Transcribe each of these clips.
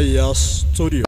Raayyaa Studio.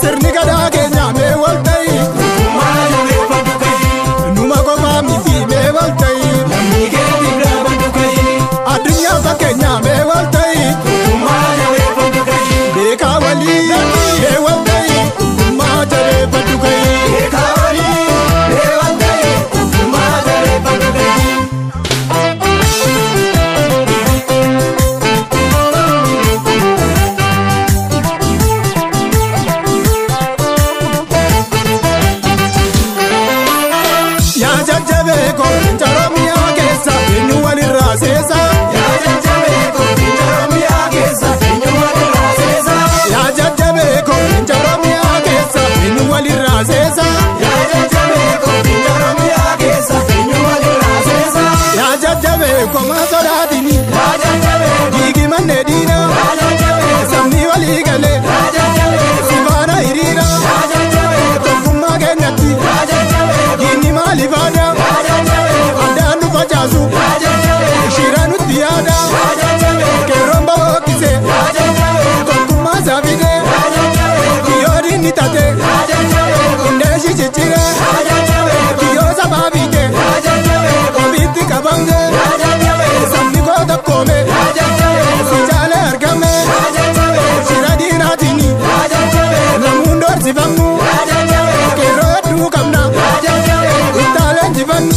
Sirni gadaa keenya mee wal ta'i, numa qofaa miti mee wal ta'i, addunyaa fakkeenya mee wal ta'i, beekaa walii mee wal ta'i, tokkummaa jabeeffadhu ka'i. Beekaa walii mee wal ta'i, tokkummaa jabeeffadhu ka'i. Diigi manneen diinaa sabni walii galee sifaana hiriira tokkummaa keenyatti diinni maaliif aadaa addaan nu facaasu shira nutti yaada qeerroon babokkise tokkummaa isaa fide kiyyoo diinni tate hundee ishii ciccire kiyyoo sabaa fiite ofiitti qabamte. Sabni koo tokkoome si jaale argame shira diinaatiini lamuun doorsifamu qeerroo hedduu qabna ittaalee injifannu.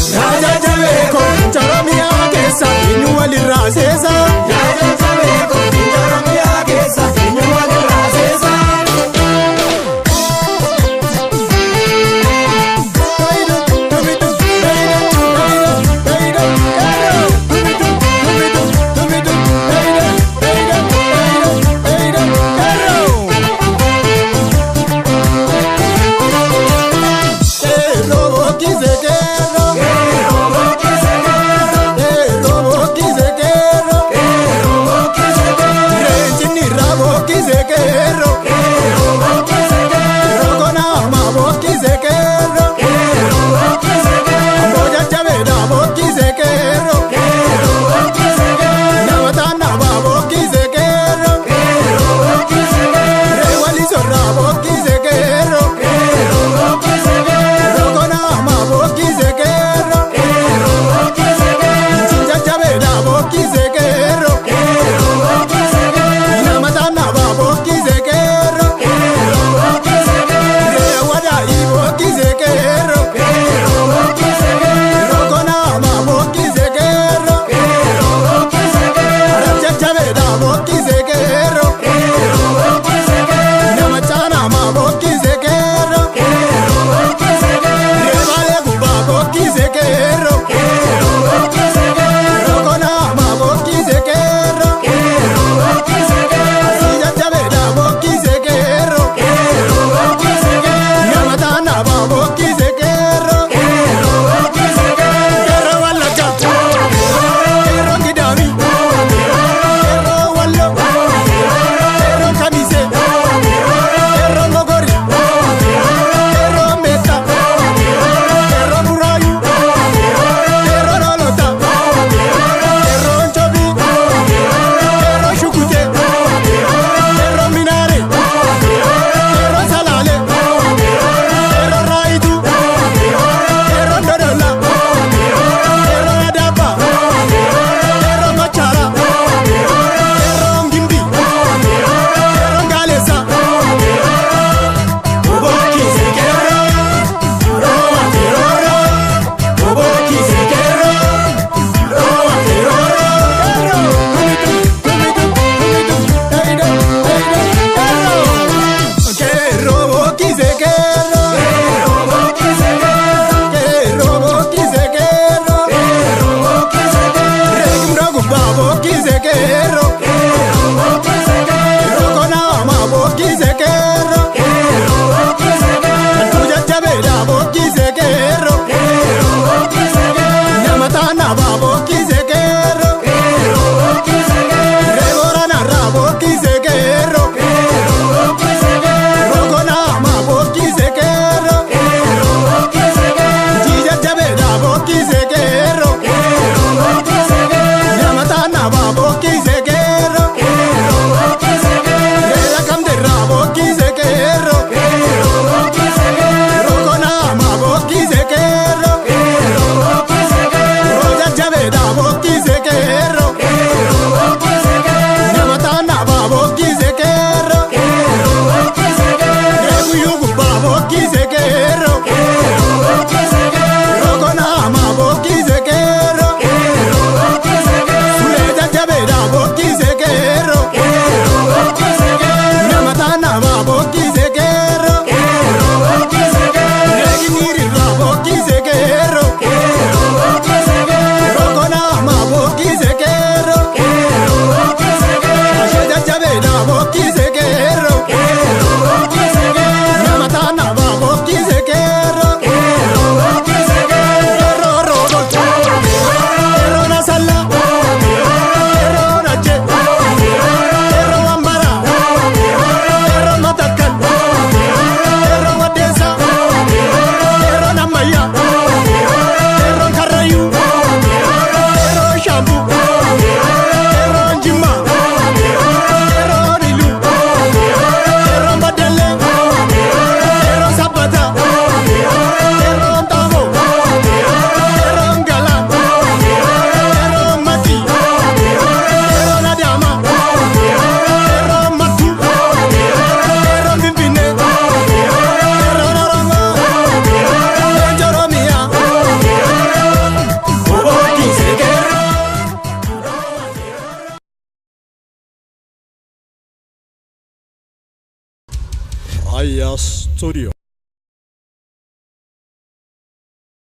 Oromiyaa keessa eenyu walirraa seesa. Oromiyaa keessa eenyu walirraa seesa. Ayyaa Studio.